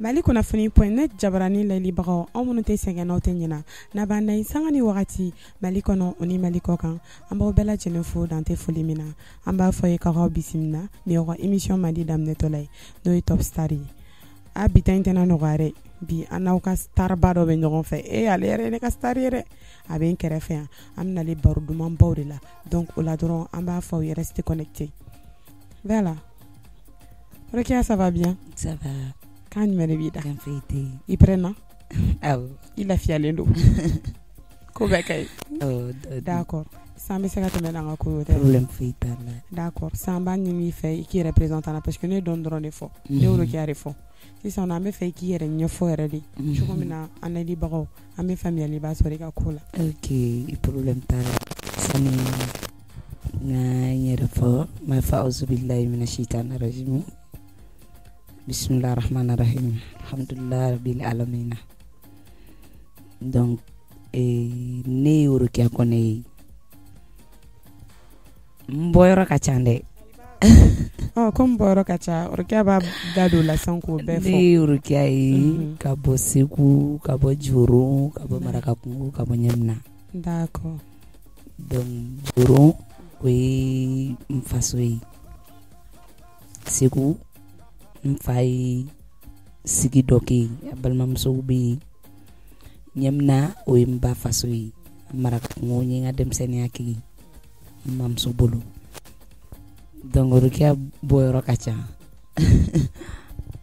Mali kunnafoni.net jabarani layɛlibagaw aw minnu tɛ sɛgɛn n'aw tɛ ɲina n'a b'an na sanga ni wagati Mali kɔnɔ o ni Mali kɔ kan, an b'aw bɛɛ lajɛlen fo dan tɛ foli min na. An b'a fɔ ye k'aw bisimila ni aw ka émission mandi daminɛtɔla ye, n'o ye Top Star ye. A bi ta in tɛna nɔgɔya dɛ, bi an n'aw ka star ba dɔ bɛ ɲɔgɔn fɛ. E ale yɛrɛ ye ne ka star ye dɛ, a bɛ n kɛrɛfɛ yan. An bɛna baro dumanbaw de la, donc o la dɔrɔn an b'a fɔ aw ye restez connectés. Voilà, Rokia, ça va bien? Ça va. Kan jumɛn de b'i da? Kan foyi tɛ yen. I prêt na? Awɔ. I lafiyalen don? Ko bɛɛ ka ɲi? Awɔ. D'accord, sisan an bɛ se ka tɛmɛ n'an ka ko ye, o tɛ? Problème foyi t'a la. D'accord, sisan an b'a ɲini i fɛ i k'i yɛrɛ présenter an na parce que ne ye dɔɔni dɔrɔn de fɔ, ne ye Rokia de fɔ. Sisan an bɛ fɛ i k'i yɛrɛ ɲɛfɔ yɛrɛ de, cogo min na an layɛlibagaw an bɛ faamuyaliba sɔrɔ i ka ko la. Ok, problème t'a la. Sani n ka n yɛrɛ fɔ, n b'a fɔ auzubillahi mina shaitani rajim. Bismillah rahman rahim. Alhamdulillah rabbil alamin. Donc ne ye Rokia Kone ye. N bɔyɔrɔ ka ca dɛ. Ɔ, komi bɔyɔrɔ ka ca, Rokia b'a da don o la sisan k'o bɛɛ fɔ. Ne ye Rokia ye ka bɔ Segu, ka bɔ Joro, ka bɔ Marakakungo, ka bɔ Ɲamina. D'accord. Donc Joro o ye n faso ye. Segu n fa ye sigi dɔ kɛ yen, a balimamusow bɛ yen. Ɲamina o ye n ba faso ye. Marakakungo n ye n ka denmisɛnninya kɛ yen n mamuso bolo. Donc Rokia bɔyɔrɔ ka ca.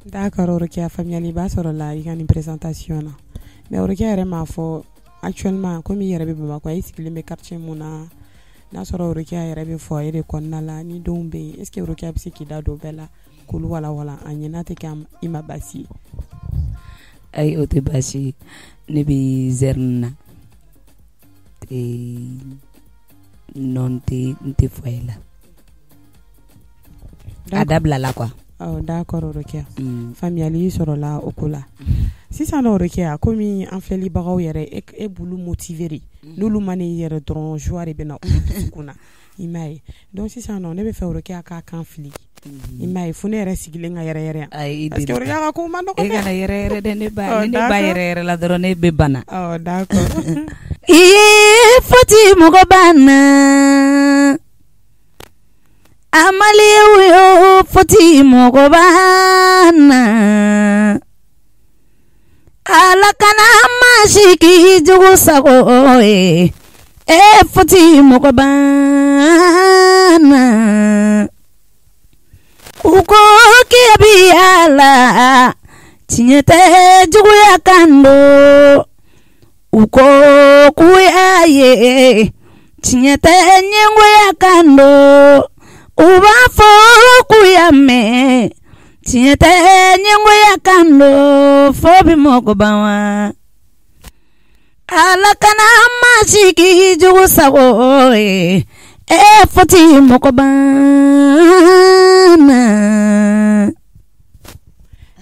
D'accord Rokia, faamuyali b'a sɔrɔ la i ka nin présentation na. Mais Rokia yɛrɛ m'a fɔ actuellement komi i yɛrɛ bɛ Bamakɔ, i sigilen bɛ quartier mun na, n'a sɔrɔ Rokia yɛrɛ bɛ foyer de kɔnɔna la, ni denw bɛ yen, est ce que Rokia bɛ se k'i da don o bɛɛ la k'olu walawala an ye, n'a tɛ kɛ i ma baasi ye? Ayi, o tɛ baasi ye. Ne bɛ zɛrini na. Non, n tɛ foyer la. A dabilala quoi. Oh, d'accord Rokia. Faamuyali sɔrɔla o ko la. Sisan nɔ Rokia, komi an filɛlibagaw yɛrɛ e b'olu motiver de, n'olu ma n'i yɛrɛ dɔrɔn joie de bɛ na olu dusukun na, i m'a ye. Donc sisan nɔ ne bɛ fɛ Rokia k'a kan fili, i m'a ye, fo ne yɛrɛ sigilen ka yɛrɛ yɛrɛ yan. Ayi, parce que Rokia ka ko man nɔgɔn dɛ. E kana yɛrɛ yɛrɛ dɛ, ne ba, ni ne ba yɛrɛ yɛrɛ la dɔrɔn ne bɛ bana. Oh, d'accord. Iye, foti mɔgɔ banna. Amaliw yo foti mɔgɔ banna. Ala kana maa si k'i jugu sago ye. E foti mɔgɔ banna. U ko k'i bi ala, tiɲɛ tɛ juguya kan don. U ko k'u y'a ye, tiɲɛ tɛ ɲɛngoya kan don. U b'a fɔ k'u y'a mɛn, tiɲɛ tɛ ɲɛngoya kan don. Fo bi mɔgɔ ban wa? Ala kana maa si k'i jugu sago ye. E foti mɔgɔ banna.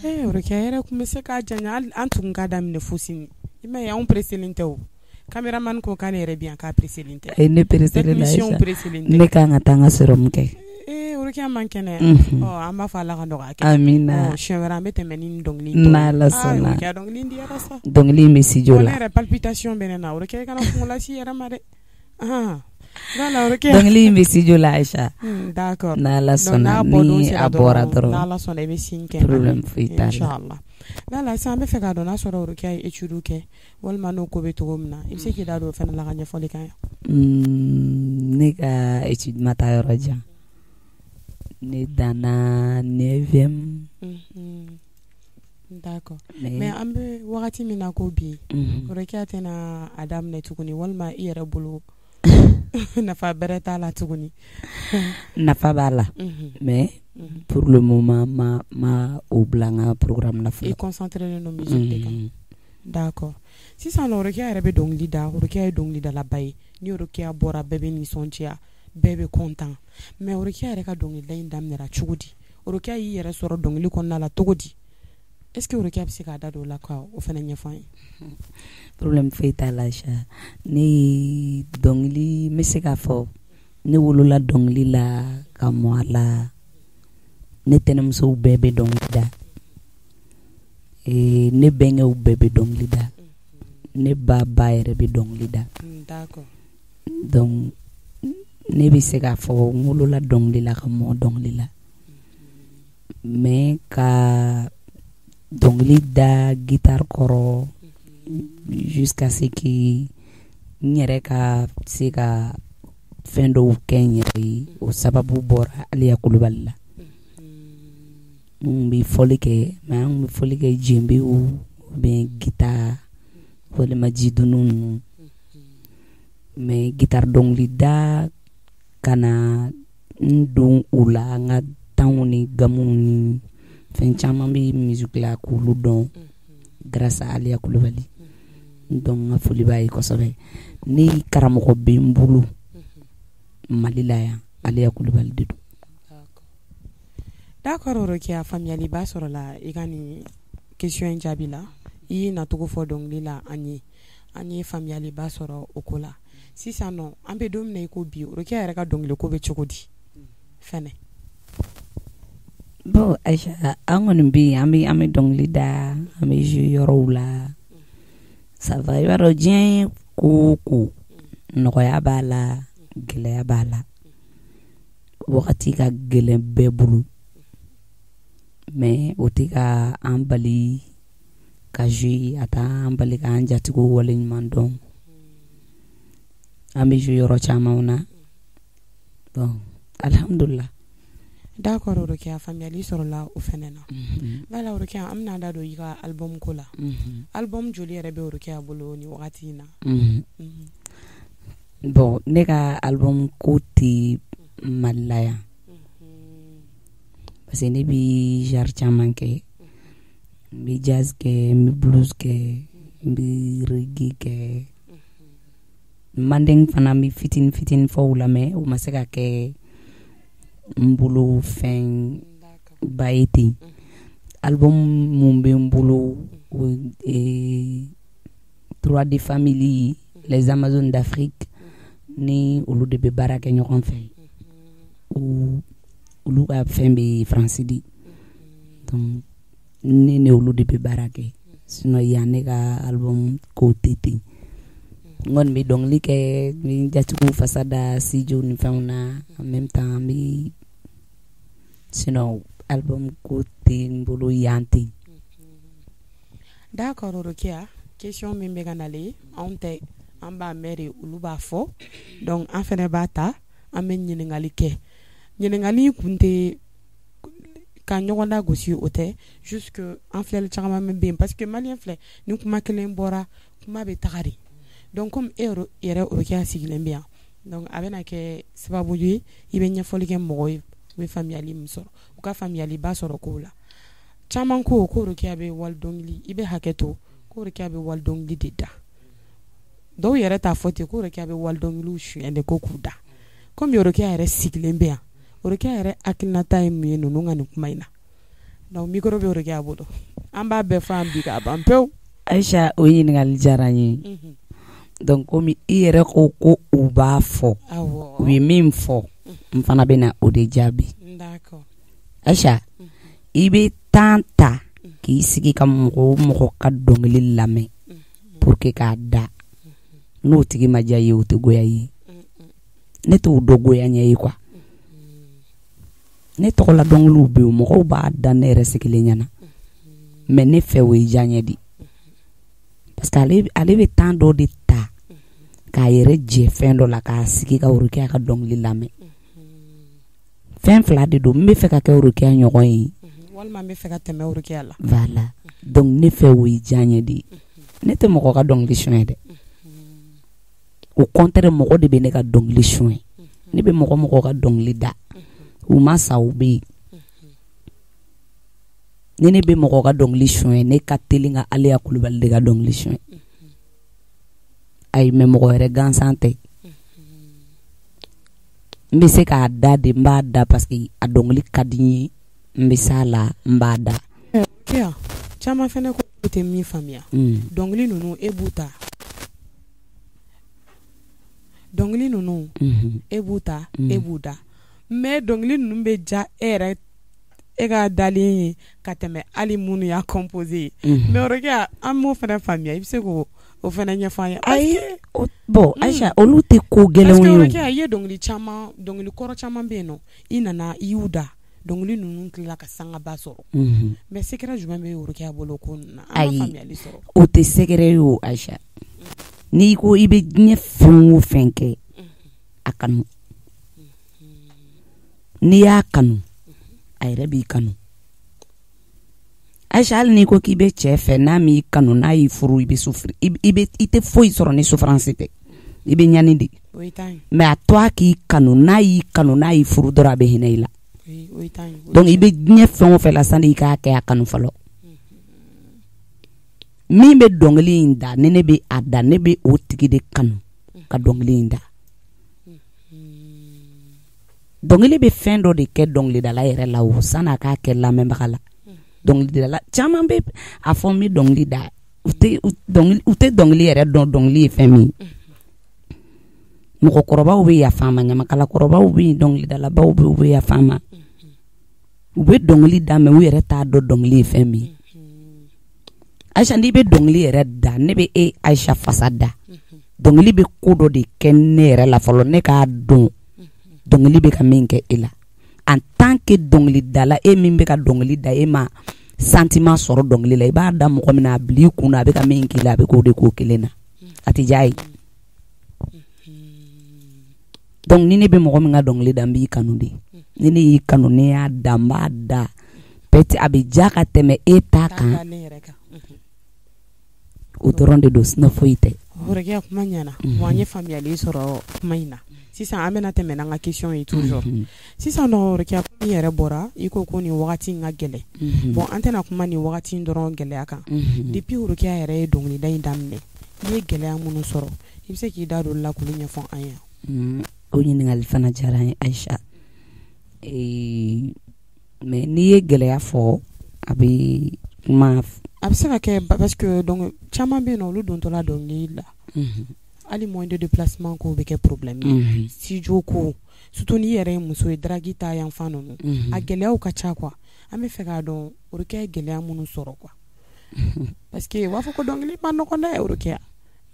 Eh, Rokia yɛrɛ tun bɛ se k'a janya, hali an tun k'a daminɛ fo sini. I m'a ye, anw pressé tɛ o. Caméraman ko k'ale yɛrɛ bi yan k'a pressé tɛ. Ayi, ne pressé la. Technicien pressé tɛ. Ne kan ka taa n ka sérum kɛ. Eh, Rokia man kɛnɛ. Ɔ, an b'a fɔ Ala ka nɔgɔya kɛ. Amina. Ɔ, siɲɛ wɛrɛ an bɛ tɛmɛ ni nin dɔnkili in tɔ ye. N'Ala sɔnna. Ah, Rokia dɔnkili in diyara sa. Dɔnkili in bɛ studio la. Ne yɛrɛ palpitation bɛ ne na. Rokia, i kana kungo lase i yɛrɛ ma dɛ. Ah. Voilà Rokia. Dɔnkili in bɛ studio la Aïcha. D'accord. N'Ala sɔnna, ni a bɔra dɔrɔn. N'Ala sɔnna i bɛ signe kɛ. Problème foyi t'a la. Inchallah. Voilà, sisan an bɛ fɛ k'a dɔn n'a sɔrɔ Rokia ye étude kɛ walima n'o ko bɛ cogo min na, i bɛ se k'i da don o fana la ka ɲɛfɔli k'an ye. Ne ka étude ma taa yɔrɔ jan. Ne danna 9e. D'accord. Mais an bɛ wagati min na ko bi, Rokia tɛna a daminɛ tuguni walima i yɛrɛ bolo nafa bɛrɛ t'a la tuguni? Nafa b'a la, mais pour le moment ma o bila n ka programme na fɔlɔ. I concentré don musique de kan. D'accord. Sisan nɔ Rokia yɛrɛ bɛ dɔnkili da, Rokia ye dɔnkilidalaba ye. Ni Rokia bɔra bɛɛ bɛ nisɔndiya, bɛɛ bɛ content. Mais Rokia yɛrɛ ka dɔnkilida in daminɛra cogo di? Rokia y'i yɛrɛ sɔrɔ dɔnkili kɔnɔna la cogo di? Est ce que Rokia bɛ se k'a da don o la ka o fana ɲɛfɔ an ye? Problème foyi t'a la Aïcha. Ne ye dɔnkili, n bɛ se k'a fɔ ne wolola dɔnkili la ka mɔ a la. Ne tɛnɛmusow bɛɛ bɛ dɔnkili da. Ne bɛnkɛw bɛɛ bɛ dɔnkili da, ne ba ba yɛrɛ bɛ dɔnkili da. Donc ne bɛ se k'a fɔ n wolola dɔnkili la ka mɔ dɔnkili la, mais ka dɔnkili da guitare kɔrɔ jusqu'à ce que n yɛrɛ ka se ka fɛn dɔw kɛ n yɛrɛ ye, o sababu bɔra Aliya Kulubali la. N bɛ fɔli kɛ, mais an tun bɛ fɔli kɛ djembéw ou bien guitare walima jidunu ninnu, mais guitare dɔnkili da ka na n don o la, an ka tanw ni gammew ni fɛn caman bɛ musique la k'olu dɔn grâce à Aliya Kulubali. Donc n ka foli b'a ye kosɛbɛ. Ne karamɔgɔ bɛ n bolo Mali la yan, Aliya Kulubali de don. D'accord Rokia, faamuyaliba sɔrɔla i ka nin question in jaabi la. I y'i nacogo fɔ dɔnkili la an ye, an ye faamuyaliba sɔrɔ o ko la. Sisan nɔ, an bɛ don min na i ko bi, Rokia yɛrɛ ka dɔnkili ko bɛ cogo di fɛnɛ? Bon Aïcha, an kɔni bɛ yen, an bɛ dɔnkili da, an bɛ jouer yɔrɔw la, ça va. I b'a dɔn, diɲɛ ko o ko, nɔgɔya b'a la, gɛlɛya b'a la. Wagati ka gɛlɛn bɛɛ bolo, mais o tɛ ka an bali ka jouer, a t'an bali k'an jatigiw waleɲuman dɔn. An bɛ jouer yɔrɔ camanw na, bon, alhamdulillah. D'accord Rokia, faamuyali sɔrɔla o fɛnɛ na. Voilà Rokia, an bɛna da don i ka album ko la. Album joli yɛrɛ bɛ Rokia bolo ni wagati in na? Bon, ne ka album ko tɛ Mali la yan, parce que ne bɛ genre caman kɛ. N bɛ jazz kɛ, n bɛ blues kɛ, n bɛ reggae kɛ, mandeng fana, n bɛ fitinin fitinin fɔ o la, mais o ma se ka kɛ n bolo fɛn ba ye ten. Album mun bɛ n bolo, o 3D Family, les Amazones d'Afrique, ni olu de bɛ baara kɛ ɲɔgɔn fɛ. Olu ka fɛn bɛ Faransi de, donc ne ni olu de bɛ baara kɛ. Sinon yan, ne ka album ko tɛ ten. N kɔni bɛ dɔnkili kɛ, n bɛ n jatigiw fasa da studio ni fɛnw na en même temps n bɛ, sinon album ko tɛ n bolo yan ten. D'accord Rokia, question min bɛ ka nalen, anw tɛ, an b'a mɛn de, olu b'a fɔ, donc an fɛnɛ b'a ta, an bɛ ɲininkali kɛ. Ɲininkali kun tɛ ka ɲɔgɔn da gosi, o tɛ, juste que an filɛli caman bɛ yen, parce que malien filɛ ni kuma kelen bɔra, kuma bɛ taga de. Donc comme e yɛrɛ Rokia sigilen bɛ yan, donc a bɛna kɛ sababu ye i bɛ ɲɛfɔli kɛ mɔgɔw ye, u bɛ faamuyali min sɔrɔ, u ka faamuyaliba sɔrɔ kow la. Caman ko ko Rokia bɛ wali dɔnkili, i bɛ hakɛ to, ko Rokia bɛ wali dɔnkili de da. Dɔw yɛrɛ t'a fɔ ten, ko Rokia bɛ wali dɔnkiliw suɲɛ de ko k'u da. Komi Rokia yɛrɛ sigilen bɛ yan, Rokia yɛrɛ hakilinata ye mun ye ninnu ka nin kuma in na? Donc micro bɛ Rokia bolo, an b'a bɛɛ fɔ an bi k'a ban pewu. Aïcha, o ɲininkali diyara n ye. Donc komi i yɛrɛ ko ko u b'a fɔ, u ye min fɔ, n fana bɛ na o de jaabi. Aïcha, i bɛ temps ta k'i sigi ka mɔgɔ o mɔgɔ ka dɔnkili lamɛn pour que k'a da, n'o tigi ma diya i ye, o tɛ goya i ye. Ne t'o dɔn goya ɲɛ ye quoi. Ne tɔgɔla dɔnkiliw bɛ yen, mɔgɔw b'a da ne yɛrɛ sigilen ɲɛna, mais ne fɛ o ye diya de, parce que ale bɛ temps dɔ de ta k'a yɛrɛ jɛ fɛn dɔ la, k'a sigi ka Rokia ka dɔnkili lamɛn. Fɛn fila de don: n bɛ fɛ ka kɛ Rokia ɲɔgɔn ye, walima n bɛ fɛ ka tɛmɛ Rokia la. Voilà, donc ne fɛ o ye diya de ye. Ne tɛ mɔgɔ ka dɔnkili suɲɛ dɛ, au contraire, mɔgɔ de bɛ ne ka dɔnkili suɲɛ. Ne bɛ mɔgɔ mɔgɔ ka dɔnkili da, u ma sa, u bɛ yen. Ni ne bɛ mɔgɔ ka dɔnkili suɲɛ, ne ka teli ka Aliya Kulubali de ka dɔnkili suɲɛ. Ayi, mais mɔgɔ wɛrɛ gansan tɛ. N bɛ se k'a da de, n b'a da parce que a dɔnkili ka di n ye, n bɛ s'a la, n b'a da. Rokia, caman fɛnɛ ko tɛ min faamuya, dɔnkili ninnu e b'u ta, dɔnkili ninnu e b'u ta, e b'u da, mais dɔnkili ninnu bɛ ja e yɛrɛ, E ka dalen ye ka tɛmɛ hali minnu y'a composé ye. Mais Rokia, an m'o fana faamuya, i bɛ se k'o o fana ɲɛfɔ an ye. Ayi, bon Aïcha, olu tɛ ko gɛlɛnw ye. Parce que Rokia, i ye dɔnkili caman, dɔnkili kɔrɔ caman bɛ yen nɔ, i nana i y'u da, dɔnkili ninnu tilala ka sangaba sɔrɔ. Mais secret jumɛn bɛ Rokia bolo ko ninnu na? An ma faamuyali sɔrɔ. O tɛ secret ye o Aïcha. N'i ko i bɛ diɲɛ fɛn o fɛn kɛ, a kanu. N'i y'a kanu, a yɛrɛ b'i kanu. Aïcha, hali n'i ko k'i bɛ cɛ fɛ, n'a m'i kanu, n'a y'i furu, i bɛ souffrir, i tɛ foyi sɔrɔ ni souffrance tɛ, i bɛ ɲani de. Mais a to a k'i kanu, n'a y'i kanu, n'a y'i furu dɔrɔn, a bɛ hinɛ i la. Donc i bɛ diɲɛ fɛn o fɛn la, sani i k'a kɛ, a kanu fɔlɔ. Min bɛ dɔnkili in da, ni ne bɛ a da, ne bɛ o tigi de kanu ka dɔnkili in da. Dɔnkili bɛ fɛn dɔ de kɛ dɔnkilidala yɛrɛ la o, san'a k'a kɛ lamɛnbaga la. Dɔnkilidala caman bɛ a fɔ n bɛ dɔnkili da, u tɛ dɔnkili yɛrɛ dɔn, dɔnkili ye fɛn min ye. Mɔgɔkɔrɔbaw bɛ yafa an ma, ɲamakalakɔrɔbaw bɛ yen, dɔnkilidalabaw bɛ yen, u bɛ yafa an ma. U bɛ dɔnkili da, mais u yɛrɛ t'a dɔn dɔnkili ye fɛn min ye. Aïcha, n'i bɛ dɔnkili yɛrɛ da, ne bɛ e Aïcha fasa da, dɔnkili bɛ ko dɔ de kɛ ne yɛrɛ la fɔlɔ, ne k'a dɔn dɔnkili bɛ ka min kɛ e la. En tant que dɔnkilidala, e min bɛ ka dɔnkili da, e ma sentiment sɔrɔ dɔnkili la, i b'a da mɔgɔ min na, a bila i kun na, a bɛ ka min k'i la, a bɛ k'o de k'o kelen na, a tɛ diya ye. Donc ni ne bɛ mɔgɔ min ka dɔnkili da, n b'i kanu de. Ni ne y'i kanu, ne y'a da, n b'a da peut-être a bɛ diya ka tɛmɛ e ta kan. O dɔrɔn de don, sinon foyi tɛ. Rokia, kuma ɲɛna wa, an ye faamuyali sɔrɔ kuma in na. Sisan an bɛna tɛmɛ n'an ka question ye toujours. Sisan nɔ Rokia, i yɛrɛ bɔra, i ko ko nin wagati in ka gɛlɛn. Bon, an tɛna kuma nin wagati in dɔrɔn gɛlɛya kan. Depuis Rokia yɛrɛ ye dɔnkilida in daminɛ, i ye gɛlɛya minnu sɔrɔ, i bɛ se k'i da don olu la k'olu ɲɛfɔ an ye? O ɲininkali fana diyara n ye Aïcha. Mais n'i ye gɛlɛya fɔ, a bɛ kuma. A bɛ se ka kɛ parce que donc caman bɛ yen nɔ, olu dontɔla dɔnkili la, hali moyen de déplacement ko bɛ kɛ problème ye, studio ko, surtout n'i yɛrɛ ye muso ye, drague ta yan fan ninnu, a gɛlɛyaw ka ca quoi. An bɛ fɛ k'a dɔn Rokia ye gɛlɛya minnu sɔrɔ quoi, parce que u b'a fɔ ko dɔnkili ma nɔgɔn dɛ Rokia.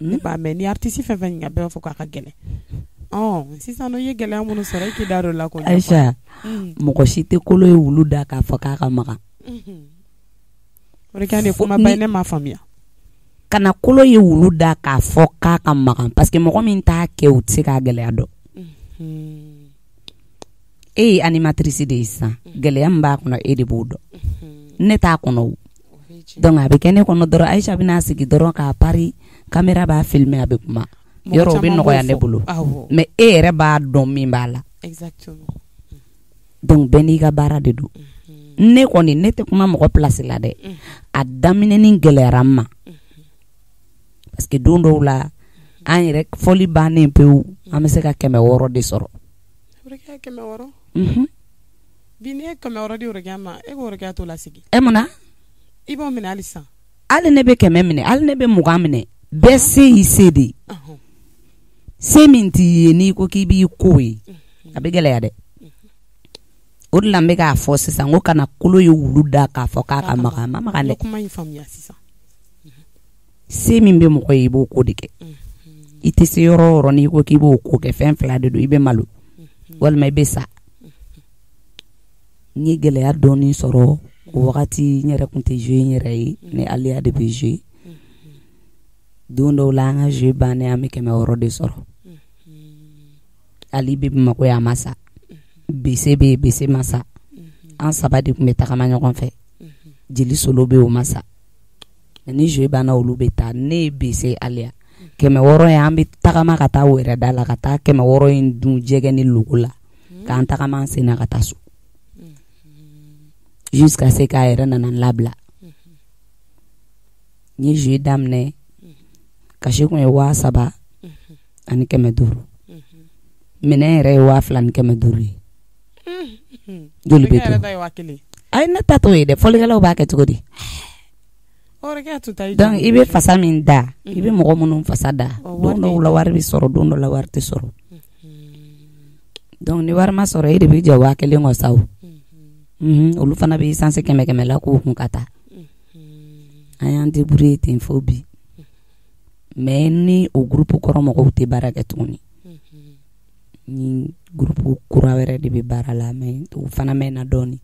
Ne b'a mɛn ni artiste fɛn fɛn ɲininka, bɛɛ b'a fɔ k'a ka gɛlɛn. Sisan nɔ, i ye gɛlɛya minnu sɔrɔ, e k'i da don o la k'o ɲɛfɔ. Aïcha, mɔgɔ si tɛ kolo ye wulu da k'a fɔ k'a ka magan. Rokia, nin kumaba ye, ne m'a faamuya. Kana kolo ye wulu da k'a fɔ k'a ka magan, parce que mɔgɔ min t'a kɛ, o tɛ se k'a gɛlɛya dɔn. E ye animatrice de ye sisan, gɛlɛya min b'a kɔnɔ, e de b'o dɔn, ne t'a kɔnɔ o. Donc a bɛ kɛ ne kɔnɔ dɔrɔn, Aïcha bɛna sigi dɔrɔn k'a pari, caméra b'a filmer, a bɛ kuma yɔrɔ, o bɛ nɔgɔya ne bolo, mais e yɛrɛ b'a dɔn min b'a la. Donc bɛɛ n'i ka baara de don. Ne kɔni, ne tɛ kuma mɔgɔ place la dɛ. A daminɛni gɛlɛyara n ma, parce que don dɔw la, an yɛrɛ fɔli bannen pewu, an bɛ se ka 600 de sɔrɔ. 600? Bi n'i ye 600 di Rokia ma, e ko Rokia t'o lasigi. E mun na? I b'o minɛ hali sisan? Hali ne bɛ 100 minɛ, hali ne bɛ 20 minɛ, bɛɛ se y'i se de ye. Se min t'i ye, n'i ko k'i b'i ko ye, a bɛ gɛlɛya dɛ. O de la n bɛ k'a fɔ sisan ko kana kolo ye wulu da k'a fɔ k'a ka magan, a ma magan dɛ. Kuma in faamuya sisan. Se min bɛ mɔgɔ ye, i b'o ko de kɛ. I tɛ se yɔrɔ o yɔrɔ, n'i ko k'i b'o ko kɛ, fɛn fila de don: i bɛ malo walima i bɛ sa. N ye gɛlɛya dɔɔni sɔrɔ o wagati. N yɛrɛ tun tɛ jouer n yɛrɛ ye, ni Aliya de bɛ jouer. Don dɔw la, an ka jouer bannen, an bɛ 600 de sɔrɔ. Ali bɛ Bamakɔ yan, a ma sa. Bese bɛ yen, Bese ma sa. An saba de tun bɛ tagama ɲɔgɔn fɛ. Jeli Solo bɛ yen, o ma sa. Ni jouer banna, olu bɛ taa, ne ye Bese, Aliya, 600 ye, an bɛ tagama ka taa wɛrɛda la, ka taa 600 in dun jɛgɛ ni logo la, k'an tagama an sen na ka taa so, jusqu'à ce k'a yɛrɛ nana n labila. N ye jouer daminɛ, cachet kun ye 3500, minɛn yɛrɛ ye 2500 ye. Joli bɛ to? Ayi, ne ta t'o ye dɛ. Fɔlikɛlaw b'a kɛ cogo di? Donc i bɛ fasa min da, i bɛ mɔgɔ minnu fasa da, don dɔw la wari bɛ sɔrɔ, don dɔw la wari tɛ sɔrɔ. Donc ni wari ma sɔrɔ, e de bɛ jɛ 1000 kɔ sa o. Olu fana bɛ essence 100 la k'o kun ka taa. An y'an débrouiller ten fo bi. Mais ni o groupe kɔrɔ mɔgɔw tɛ baara kɛ tuguni. Ni groupe kura wɛrɛ de bɛ baara la, mais o fana mɛnna dɔɔnin.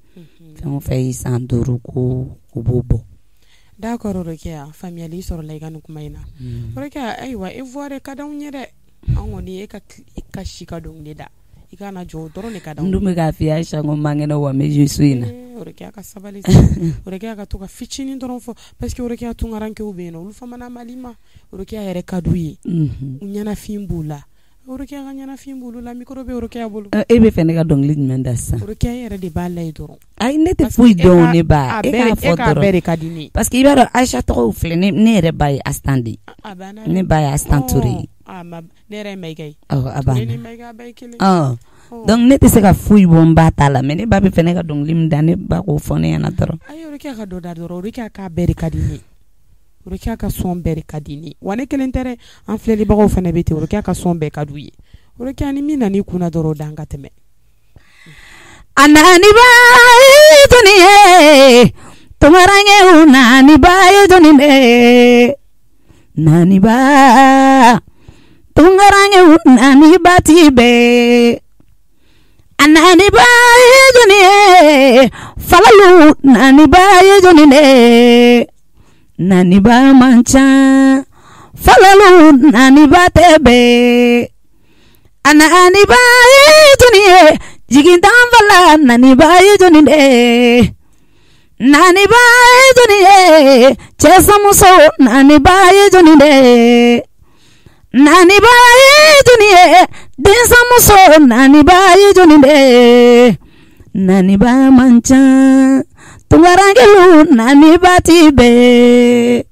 Fɛn o fɛn ye san 5 ko o b'o bɔ. D'accord Rokia, faamuyali sɔrɔla i ka nin kuma in na. Rokia, ayiwa e voix de ka d'anw ye dɛ. An kɔni e ka si ka dɔnkili da. I kana jɔ o dɔrɔn de ka d'anw ye. N dun bɛ k'a f'i ye Ayisa, n ko n man kɛnɛ wa n bɛ jouer su in na. Rokia ka sabali sa. Rokia ka to ka fitinin dɔrɔn fɔ parce que Rokia tunkarankew bɛ yen nɔ, olu famana Mali ma. Rokia yɛrɛ ka d'u ye. U ɲɛnafin b'u la. Rokia ka ɲɛnafin b'olu la, micro bɛ Rokia bolo. E bɛ fɛ ne ka dɔnkili jumɛn da sisan? Rokia e yɛrɛ de b'a la yen dɔrɔn. Ayi, ne tɛ foyi dɔn, ne ba. E k'a fɔ dɔrɔn. Bɛɛ de ka di ne ye. Parce que i b'a dɔn Ayisa tɔgɔw filɛ, ne yɛrɛ ba ye Asitan de ye. Ne ba ye Asitan Ture ye. Ne yɛrɛ ye Mayiga ye. A banna. Ne ni Mayiga bɛɛ ye kelen ye. Donc ne tɛ se ka foyi bɔ n ba ta la, mais ne ba bɛ fɛ ne ka dɔnkili min da, ne ba k'o fɔ ne ɲɛna dɔrɔn. Ayi, Rokia ka dɔ da dɔrɔn, Rokia k'a bɛɛ de ka di ne ye. Rokia ka son bɛɛ de ka di ne ye. Wa ne kelen tɛ dɛ, an filɛlibagaw fana bɛ ten, Rokia ka son bɛɛ ka d'u ye. Rokia ni min nana i kunna dɔrɔn, o da an ka tɛmɛ. A nani ba ye jɔnni ye? Tunkarankew nani ba ye jɔnni ye? Nani ba, tunkarankew nani ba ti bɛɛ. A nani ba ye jɔnni ye? Falalu nani ba ye jɔnni ye? Nani ba man ca, falalu nani ba tɛ bɛɛ. A nani ba ye jɔnni ye? Jigintan fala nani ba ye jɔnni ye? Nani ba ye jɔnni ye? Cɛsamuso nani ba ye jɔnni ye? Nani ba ye jɔnni ye? Densamuso nani ba ye jɔnni ye? Nani ba man ca, tunkarankew nani ba ti bɛɛ.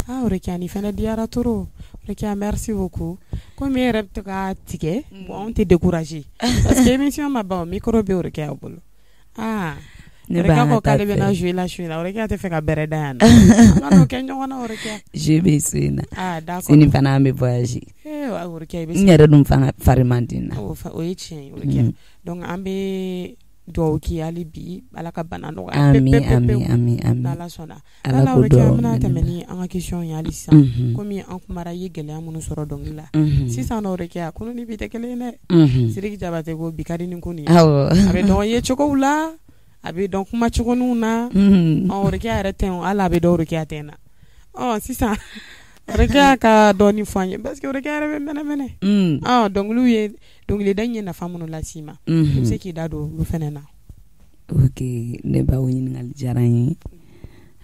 Ah, Rokia nin fana diyara trop. Rokia merci beaucoup. Komi e yɛrɛ bɛ to k'a tigɛ, bon anw tɛ décourager parce que émission ma ban, micro bɛ Rokia bolo. Ah, Rokia ko k'ale bɛna jouer la su in na, Rokia tɛ fɛ ka bɛrɛ da yan nɔ. An ka n'o kɛ ɲɔgɔn na Rokia. Jeu bɛ su in na. Ah, d'accord. Sini fana an bɛ voyager. Eh, Rokia i bɛ N yɛrɛ dun fana fari man di n na. O ye tiɲɛ ye Rokia. Donc an bɛ dugawu k'i ye hali bi, Ala ka bana nɔgɔya. Ami ami ami ami. N'Ala sɔnna. Ala ko dɔn. An bɛna tɛmɛ ni an ka question ye hali sisan. Komi an kumara i ye gɛlɛya minnu sɔrɔ dɔnkili la. Sisan nɔ Rokia, kunun ni bi tɛ kelen ye dɛ. Sidiki Jabate ko bi ka di ni kunun ye. Awɔ. A bɛ dɔn ye cogow la, a bɛ dɔn kuma cogoninw na. Ɔ Rokia yɛrɛ tɛ, hali a bɛ dɔn Rokia tɛ na. Ɔ sisan Rokia ka dɔɔni fɔ an ye parce que Rokia yɛrɛ bɛ mɛnɛ mɛnɛ. Ɔ dɔnkiliw ye dɔnkilida in ye nafa minnu las'i ma. I bɛ se k'i da don olu fana na. Ok, ne ba, o ɲininkali diyara n ye.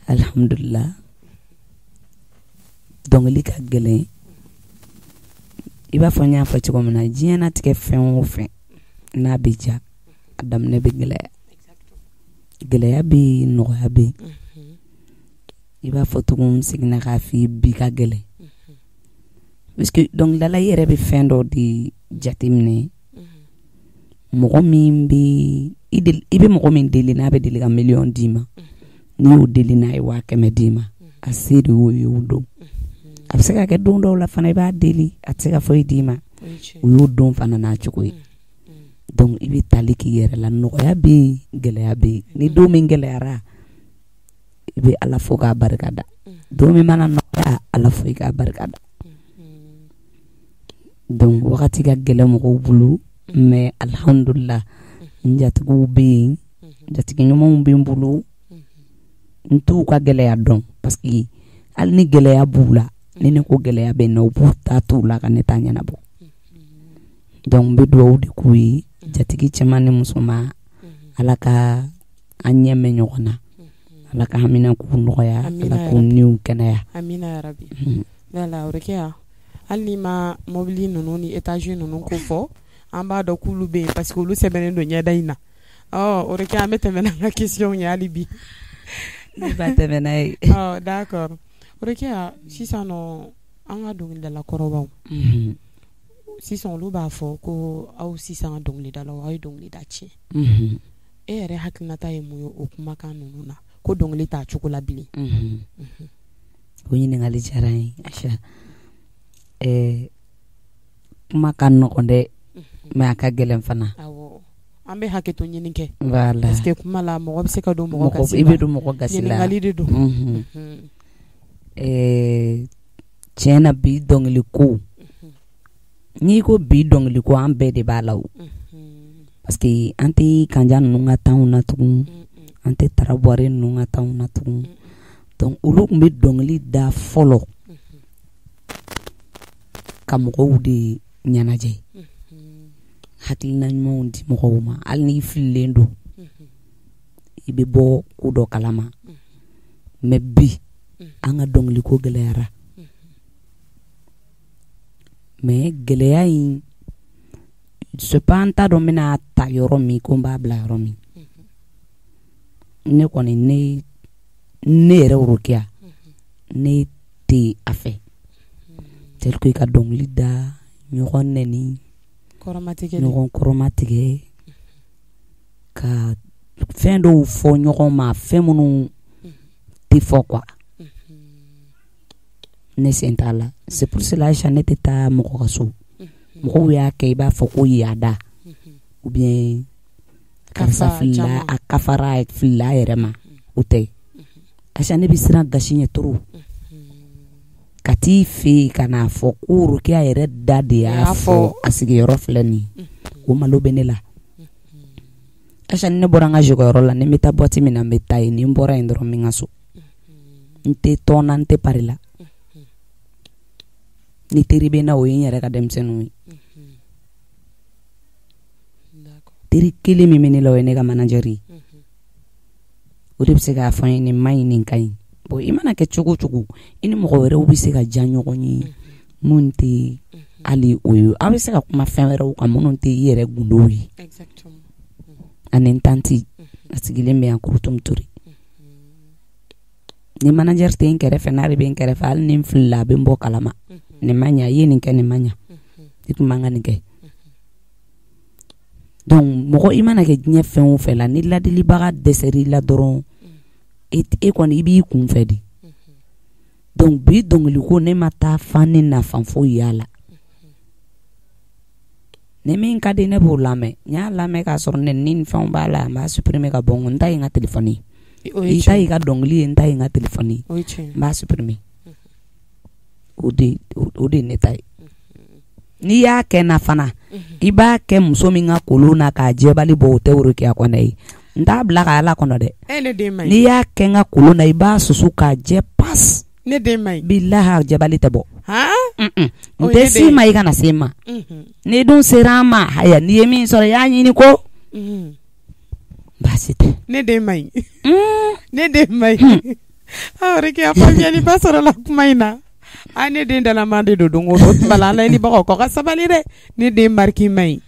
Alhamdulillah. Dɔnkili ka gɛlɛn. I b'a fɔ n y'a fɔ cogo min na, diɲɛnatigɛ fɛn o fɛn n'a bɛ diya, a daminɛ bɛ gɛlɛya. Gɛlɛya bɛ yen, nɔgɔya bɛ yen. I b'a fɔ tugun, n seginna k'a f'i ye, bi ka gɛlɛn. Parce que dɔnkilidala, i yɛrɛ bɛ fɛn dɔ de jateminɛ. Mɔgɔ min bɛ i bɛ mɔgɔ min deli n'a bɛ deli ka miliyɔn d'i ma, n'i y'o deli n'a ye 100 000 d'i ma, a se de y'o ye o don. A bɛ se ka kɛ don dɔw la fana, i b'a deli, a tɛ se ka foyi d'i ma. O y'o don fana n'a cogo ye. Donc i bɛ tali k'i yɛrɛ la, nɔgɔya bɛ yen, gɛlɛya bɛ yen. Ni don min gɛlɛyara, i bɛ Ala fo k'a barika da. Don min mana nɔgɔya, Ala fo i k'a barika da. Donc wagati ka gɛlɛn mɔgɔw bolo, mais alhamdulillah, n jatigiw bɛ yen, jatigi ɲumanw bɛ n bolo. N t'u ka gɛlɛya dɔn parce que hali ni gɛlɛya b'u la, ni ne ko gɛlɛya bɛ n na, u b'u ta t'u la ka ne ta ɲɛnabɔ. Donc n bɛ dugawu de k'u ye, jatigi cɛman ni musoman, Ala ka an ɲɛ mɛn ɲɔgɔn na, Ala ka hamina k'u nɔgɔya, Ala k'u niw kɛnɛya. Amina yarabi. Voilà Rokia, hali n'i ma mobili ninnu ni étage ninnu ko fɔ, an b'a dɔn k'olu bɛ yen parce que olu sɛbɛnnen don ɲɛda in na. Ɔ Rokia, an bɛ tɛmɛ n'an ka question ye hali bi. Ne ba tɛmɛ n'a ye. Ɔ d'accord Rokia, sisan nɔ an ka dɔnkilidala kɔrɔbaw, sisan olu b'a fɔ ko aw sisan dɔnkilidalaw, aw ye dɔnkilida tiɲɛ. E yɛrɛ hakilinata ye mun ye o kumakan ninnu na, ko dɔnkili t'a cogo la bilen? O ɲininkali diyara n ye Ayisa. Kuma ka nɔgɔn dɛ, mais a ka gɛlɛn fana. Awɔ. An bɛ hakɛto ɲini kɛ. Voilà. Parce que kuma la mɔgɔ bɛ se ka don mɔgɔ gasi la. I bɛ don mɔgɔ gasi la. Ɲininkali de don. Tiɲɛ na bi dɔnkili ko, n'i ko bi dɔnkili ko, an bɛɛ de b'a la o. Parce que an tɛ kanja ninnu ka temps na tugun, an tɛ tarabuware ninnu ka temps na tugun. Donc olu tun bɛ dɔnkili da fɔlɔ ka mɔgɔw de ɲɛnajɛ, hakilina ɲumanw di mɔgɔw ma. Hali n'i fililen don, i bɛ bɔ ko dɔ kalama. Mais bi an ka dɔnkili ko gɛlɛyara. Mais gɛlɛya in, c'est pas n t'a dɔn n bɛna ta yɔrɔ min ko n b'a bila yɔrɔ min. Ne kɔni, ne yɛrɛ Worokiya, ne tɛ a fɛ. Tel que ka dɔnkili da, ɲɔgɔn nɛni, ɲɔgɔn kɔrɔmatigɛ, ka fɛn dɔw fɔ ɲɔgɔn ma, fɛn minnu tɛ fɔ quoi. Ne sen t'a la. C'est pour cela, Aïcha, ne tɛ taa mɔgɔ ka so. Mɔgɔw y'a kɛ i b'a fɔ ko yaada ou bien karisa filila, a kafara, filila a yɛrɛ ma. O tɛ. Aïcha, ne bɛ siran gasi ɲɛ trop. Ka t'i fɛ yen ka n'a fɔ ko Worokiya yɛrɛ da de y'a fɔ a sigiyɔrɔ filɛ nin ye. O malo bɛ ne la. Aïcha, ni ne bɔra n ka jɔyɔrɔ la, ni n bɛ taa boîte min na, n bɛ taa yen. Ni n bɔra yen dɔrɔn, n bɛ n ka so. N tɛ tɔn na, n tɛ pari la. Ni teri bɛ n na, o ye n yɛrɛ ka denmisɛnninw ye. Teri kelen min bɛ ne la, o ye ne ka manager ye. O de bɛ se k'a fɔ n ye nin man ɲi, nin ka ɲi. Bon, i mana kɛ cogo o cogo, i ni mɔgɔ wɛrɛw bɛ se ka diya ɲɔgɔn ye mun tɛ hali o ye. Aw bɛ se ka kuma fɛn wɛrɛw kan minnu tɛ i yɛrɛ gundow ye. Ani n tantie, a sigilen bɛ yan, Kurutum Ture. Ni manager tɛ n kɛrɛfɛ, n'ale bɛ n kɛrɛfɛ, hali ni n filila, a bɛ n bɔ kalama. Nin ma ɲa, i ye nin kɛ, nin ma ɲa, i tun man ka nin kɛ. Donc mɔgɔ i mana kɛ diɲɛ fɛn o fɛn la, ni ladilibaga dɛsɛr'i la dɔrɔn, e kɔni i b'i kun fɛ de. Donc bi dɔnkiliko, ne ma taa fan ni nafa foyi y'a la. Ni min ka di, ne b'o lamɛn. N y'a lamɛn k'a sɔrɔ nɛni ni fɛnw b'a la, n b'a supprimer ka bɔ n ta ye n ka téléphone ye. I ta y'i ka dɔnkili ye, n ta ye n ka téléphone ye, n b'a supprimer. O de ne ta ye. N'i y'a kɛ na fana, i b'a kɛ muso min ka kolon na k'a jɛbali bɔ, o tɛ Worokiya kɔnɛ ye. N t'a bila ka Ala kɔnɔ dɛ. N'i y'a kɛ n ka kolon na, i b'a susu k'a jɛ pas. Ne den ma ɲi. Bilahi, jɛbali tɛ bɔ. N tɛ s'i ma, i kana se n ma. N'i dun sera an ma, haya, n'i ye min sɔrɔ, i y'a ɲini ko. Baasi tɛ. Ne den ma ɲi. Ne den ma ɲi. Worokiya, faamuyaliba sɔrɔla kuma in na. A ne den dalaman de don don o don. Tuma la an layɛlibagaw k'aw ka sabali dɛ. Ne den mariki ma ɲi.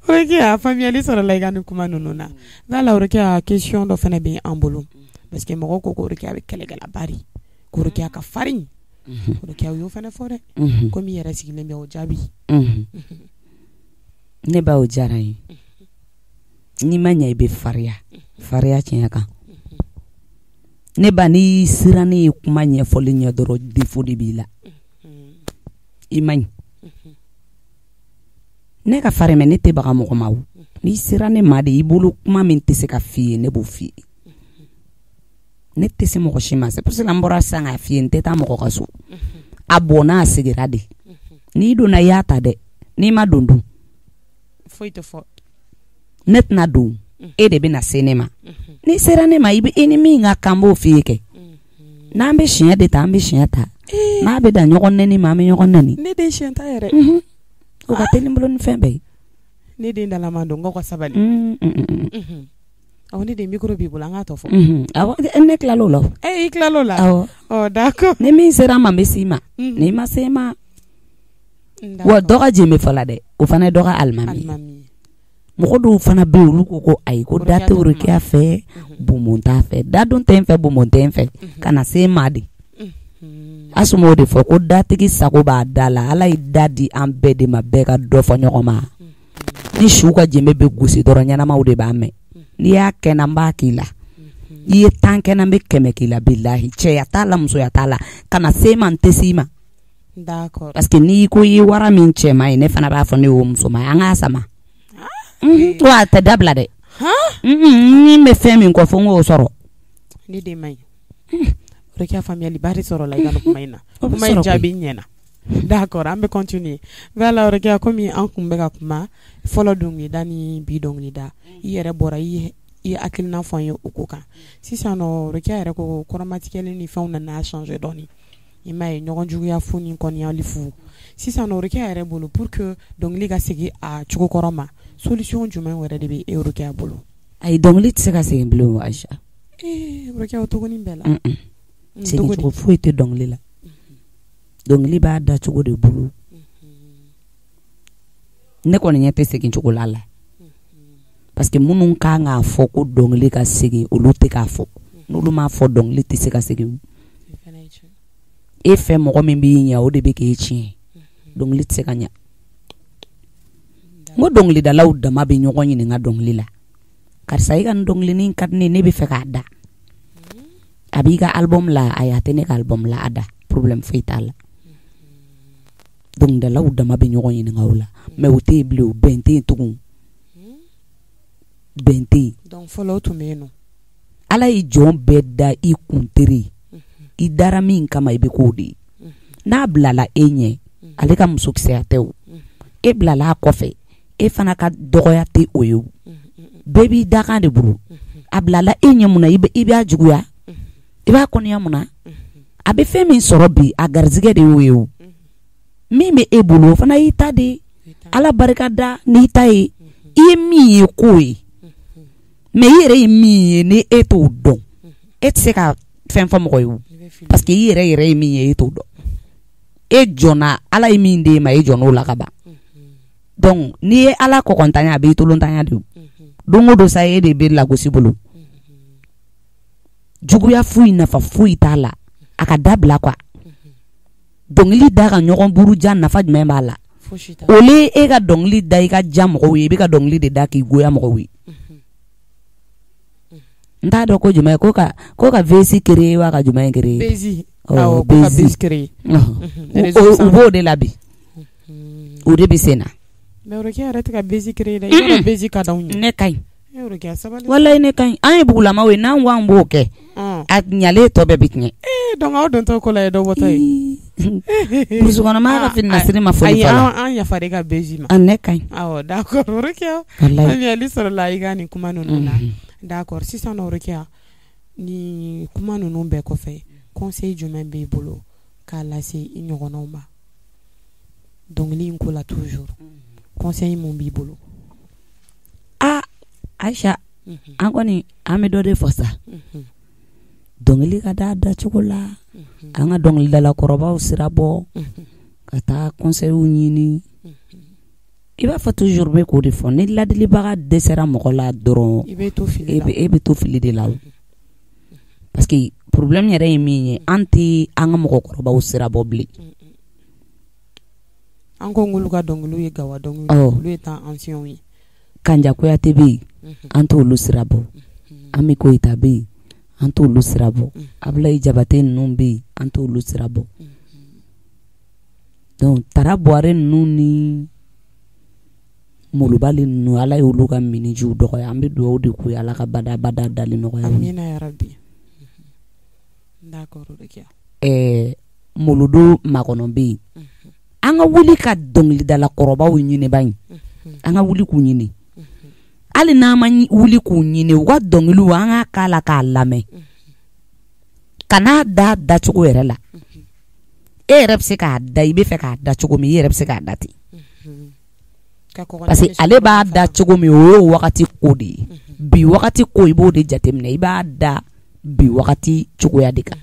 Worokiya, faamuyali sɔrɔla i ka nin kuma ninnu na. N'a la Worokiya, question dɔ fana bɛ an bolo. Parce que mɔgɔw ko ko Worokiya bɛ kɛlɛkɛlaba de. Ko Worokiya ka farin. Worokiya, u y'o fana fɔ dɛ. Komi i yɛrɛ sigilen bɛ, o jaabi. Ne ba, o diyara n ye. N'i ma ɲɛ, i bɛ farinya. Farinya tiɲɛ kan. Ne ba, n'i siran ne ye kuma ɲɛfɔli ɲɛ dɔrɔn, défaut de b'i la. I man ɲi. Ne ka farin, mais ne tɛ baga mɔgɔ ma o. N'i sera ne ma de, i bolo kuma min tɛ se ka f'i ye, ne b'o f'i ye. Ne tɛ se mɔgɔ si ma. C'est pour cela n bɔra sisan k'a f'i ye, n tɛ taa mɔgɔ ka so. A bɔnna, a sigira de. N'i donna, i y'a ta dɛ. N'i ma don dun? Foyi tɛ fɔ. Ne tɛna don. E de bɛna se ne ma. N'i sera ne ma, i bɛ i ni min ka kan, b'o f'i ye kɛ. N'an bɛ siɲɛ de ta, an bɛ siɲɛ ta. N'a bɛ dan ɲɔgɔn nɛni ma, an bɛ ɲɔgɔn nɛni. Ne den siɲɛ ta yɛrɛ. O ka teli n bolo ni fɛn bɛɛ ye. Ne den dalaman don, n ka sabali. Awɔ, ne den, micro b'i bolo, an k'a tɔ fɔ. Awɔ, ne tilal'o la. E, i tilal'o la. Awɔ. Ɔ, d'accord. Ni min sera n ma, n bɛ s'i ma. N'i ma se n ma. Wa dɔ ka jenbe fɔla dɛ, o fana ye dɔ ka alimami ye. Mɔgɔ dɔw fana bɛ yen, olu ko ko ayi, ko da tɛ Worokiya fɛ, bonbon t'a fɛ. Da dun tɛ n fɛ, bonbon tɛ n fɛ. Ka na se n ma de. Asuma, o de fɔ ko datigi sago b'a da la. Ala ye da di an bɛɛ de ma, bɛɛ ka dɔ fɔ ɲɔgɔn ma. Ni su ka jenbe bɛ gosi dɔrɔn, ɲɛnamaw de b'a mɛn. N'i y'a kɛ n na, n b'a k'i la. I ye 10 kɛ n na, n bɛ 100 k'i la. Bilahi, cɛya t'a la, musoya t'a la. Kana se n ma, n tɛ s'i ma. Parce que n'i ko i ye wara min cɛman ye, ne fana b'a fɔ ne y'o musoman ye. An k'a sama. Wa a tɛ dabila dɛ. Ni bɛ fɛn min kɔ fo n k'o sɔrɔ. Ne den ma ɲi. Rokia, faamuyaliba de sɔrɔla i ka nin kuma in na. Kuma in jaabi ɲɛna. D'accord, an bɛ continuer. Voilà Rokia, komi an kun bɛ ka kuma fɔlɔ dɔnkilida ni bi dɔnkilida, i yɛrɛ bɔra i ye hakilina fɔ an ye o ko kan. Sisan nɔ Rokia yɛrɛ ko kɔrɔmatigɛli ni fɛnw nana changer dɔɔni. I m'a ye, ɲɔgɔn juguya fu ni kɔniyali fu. Sisan nɔ Rokia yɛrɛ bolo, pour que dɔnkili ka segin a cogo kɔrɔ ma, solution jumɛn wɛrɛ de bɛ e Rokia bolo? Ayi, dɔnkili tɛ se ka segin bilen o, Aïcha. Ee Rokia, o togoni bɛɛ la. Segin cogo foyi tɛ dɔnkili la. Dɔnkili b'a da cogo de bolo. Ne kɔni ɲɛ tɛ segin cogo la la. Parce que minnu kan k'a fɔ ko dɔnkili ka segin, olu tɛ k'a fɔ. N'olu m'a fɔ, dɔnkili tɛ se ka segin. E fɛ mɔgɔ min b'i ɲɛ, o de bɛ k'e tiɲɛ. Dɔnkili tɛ se ka ɲɛ. N ko dɔnkilidalaw dama bɛ ɲɔgɔn ɲininka dɔnkili la. Karisa, i ka nin dɔnkilinin ka di ne ye, ne bɛ fɛ k'a da. A b'i ka album la, ayi, a tɛ ne ka album la, a da. Problème foyi t'a la. Dɔnkilidalaw dama bɛ ɲɔgɔn ɲininka o la. Mais o tɛ yen bilen, o bɛn tɛ yen tugun. Bɛn tɛ yen. Donc fɔlɔ o tun bɛ yen nɔ. Ala ye jɔn bɛɛ da i kun teri. I dara min kama, i bɛ k'o de ye. N'a bilala e ɲɛ, ale ka musokisɛya tɛ o. E bilala a kɔfɛ, e fana ka dɔgɔya tɛ o ye o. Bɛɛ b'i dakan de bolo. A bilala e ɲɛ mun na, i b'a juguya, i b'a kɔniya mun na? A bɛ fɛn min sɔrɔ bi, a garizigɛ de y'o ye o. Min bɛ e bolo, o fana y'i ta de ye. Ala barika da n'i ta ye. I ye min ye k'o ye. Mais i yɛrɛ ye min ye, ni e t'o dɔn, e tɛ se ka fɛn fɔ mɔgɔ ye o. Parce que i yɛrɛ yɛrɛ ye min ye, e t'o dɔn. E jɔnna, Ala ye min d'e ma, e jɔnn'o la ka ban. Donc n'i ye Ala kɔkɔntanya, a b'i tolontanya de o. Don o don sa, e de bɛ lagosi bolo. Juguya foyi nafa foyi t'a la. A ka dabila quoi. Dɔnkili da ka ɲɔgɔn buruja, nafa jumɛn b'a la? Au lieu e ka dɔnkili da i ka ja mɔgɔw ye, i bɛ ka dɔnkili de da k'i goya mɔgɔw ye. N t'a dɔn ko jumɛn ko ka buzz créer wa, ka jumɛn créer? Buzz. Awɔ, ko ka buzz créer. U b'o de la bi. O de bɛ sen na. Mais Rokia yɛrɛ tɛ ka buzz créer dɛ. I b'a dɔn buzz ka d'anw ye. Ne ka ɲi. Rokia, sabali. Walayi, ne ka ɲi. An ye bugulamaw ye, n'an ko an b'o kɛ, a ɲalen tɔ bɛɛ bɛ tiɲɛ. Ee, donc aw dontɔ ko la ye dɔ bɔtɔ ye. Burusi kɔnɔ maa ka fini nasiri ma foli Ayi, fɔlɔ. An yafara i ka buzz ma. A ne ka ɲi. Awɔ, d'accord Rokia. Walayi. Faamuyali sɔrɔla i ka nin kuma ninnu na. D'accord, sisan nɔ Rokia, nin kuma ninnu bɛɛ kɔfɛ, conseil jumɛn b'i bolo k'a lase i ɲɔgɔnnaw ma? Dɔnkili in ko la toujours. Conseil mun b'i bolo? Aa Aïcha, an kɔni an bɛ dɔ de fɔ sa. Dɔnkili ka da dacogo la. An ka dɔnkilidalakɔrɔbaw sira bɔ ka taa conseil ɲini. I b'a fɔ toujours, bɛ k'o de fɔ, ni ladilibaga dɛsɛra mɔgɔ la dɔrɔn, i bɛ to fili la. E bɛ to fili de la o. Parce que problème yɛrɛ ye min ye, an tɛ an ka mɔgɔkɔrɔbaw sira bɔ bilen. An ko k'olu ka dɔnkiliw ye gawa dɔnkiliw, olu ye temps anciens ye. Kanja Kuyate bɛ yen, an t'olu sira bɔ. Ami Koyita bɛ yen, an t'olu sira bɔ. Abulayi Jabate ninnu bɛ yen, an t'olu sira bɔ. Donc Tara Buware ninnu ni Molobali ninnu, Ala y'olu ka minijiw dɔgɔya. An bɛ dugawu de k'u ye, Ala ka bada bada dali nɔgɔya u ye. Amina ya Rabbi. D'accord Rokia. Molodo makɔnɔ bɛ yen. An ka wuli ka dɔnkilidalakɔrɔbaw ɲini ba in. An ka wuli k'u ɲini. Hali n'an ma wuli k'u ɲini, u ka dɔnkiliw, an k'a k'a la k'a lamɛn. Kan'a da dacogo yɛrɛ la. E yɛrɛ bɛ se k'a da, i bɛ fɛ k'a da cogo min, i yɛrɛ bɛ se k'a da ten. Parce que ale b'a da cogo min, o y'o wagati ko de ye. Bi wagati ko, i b'o de jateminɛ, i b'a da bi wagati cogoya de kan.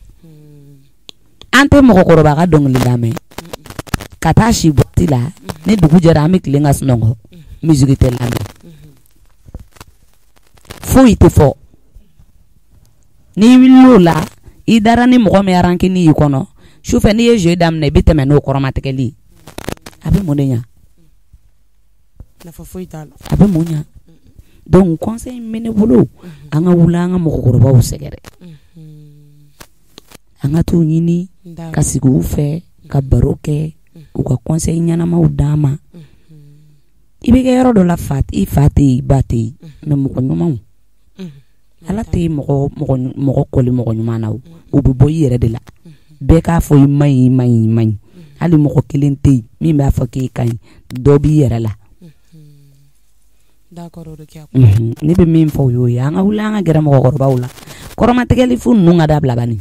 An tɛ mɔgɔkɔrɔba ka dɔnkili lamɛn ka taa si boîte la, ni dugu jɛra, an bɛ tilen ka sunɔgɔ, musique tɛ lamɛn, foyi tɛ fɔ. N'i wulila o la, i dara ni mɔgɔ min rancune y'i kɔnɔ, sufɛ n'i ye jeu daminɛ, i bɛ tɛmɛ n'o kɔrɔmatigɛli ye. A bɛ mun de ɲa? Nafa foyi t'a la. A bɛ mun ɲa? Donc conseil min bɛ ne bolo, an ka wuli an ka mɔgɔkɔrɔbaw sɛgɛrɛ. An ka t'u ɲini ka sigi u fɛ ka baro kɛ, u ka conseil ɲɛnamaw d'an ma. I bɛ kɛ yɔrɔ dɔ la, fa i fa tɛ yen, i ba tɛ yen, mais mɔgɔ ɲumanw, Ala tɛ mɔgɔ kɔli mɔgɔ ɲuman na, o bɛ bɔ i yɛrɛ de la. Bɛɛ k'a fɔ i man ɲi, i man ɲi, i man ɲi. Hali mɔgɔ kelen tɛ yen min b'a fɔ k'e ka ɲi, dɔ b'i yɛrɛ la. Ne bɛ min fɔ o y'o ye. An ka wuli, an ka gɛrɛ mɔgɔkɔrɔbaw la. Kɔrɔmatigɛli fu ninnu ka dabila bani.